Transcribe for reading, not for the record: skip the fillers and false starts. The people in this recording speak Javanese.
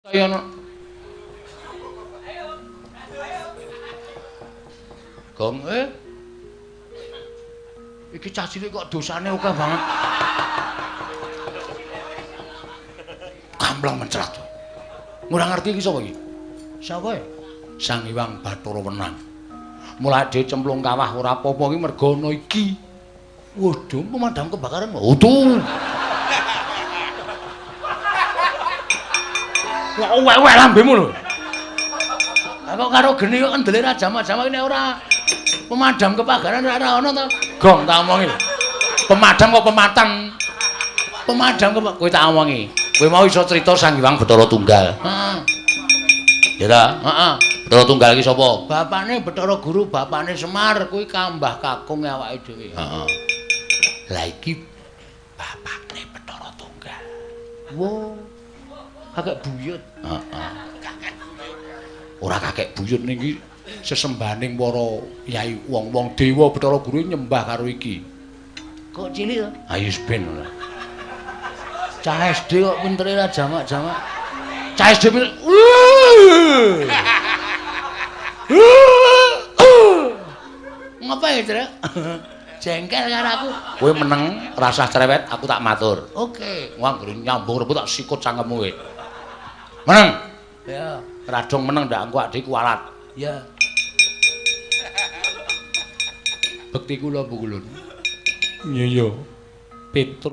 Kaya ana gong iki cah cilik kok dosane akeh banget. Kampleng mencrat. Ora ngerti iki sapa iki? Sapa ya? Sang Hyang Bathara Wenang. Mulai dhewe cemplung kawah ora apa-apa iki mergo ana iki. Waduh, pemadam kebakaran. Waduh. Kok uwek-uwek lambemu lho. Lah kok karo geni kok kendele ra jamak-jamak nek ora pemadam kebakaran ora ana to. Gong tak omongi. Pemadam kok pematang. Pemadam kok kowe tak omongi. Kowe mau iso crita Sang Hyang Bathara Tunggal. Heeh. Ya ta? Heeh. Bathara Tunggal iki sapa? Bapane Bathara Guru, bapane Semar, kuwi kambah kakung awake dhewe. Heeh. Lah iki bapakne Bathara Tunggal. Wo. Kakek buyut. Heeh. Ora kakek buyut niki sesembahaning para yai wong-wong dewa Bathara Guru nyembah karo iki. Kok cilik to? Ayo ben ora. Cah SD kok pintere ra jamak-jamak. Cah SD pinter. Ngapa ya, Trek? Jengkel karo aku. Kowe meneng, rasah cerewet, aku tak matur. Oke. Wah, anggere nyambung rebut tak sikut cangkemmu kowe. Meneng. Ya, radong meneng ndak engko adik kualat. Ya. Bekti kula Bu Kulun. Iya, iya. Petruk.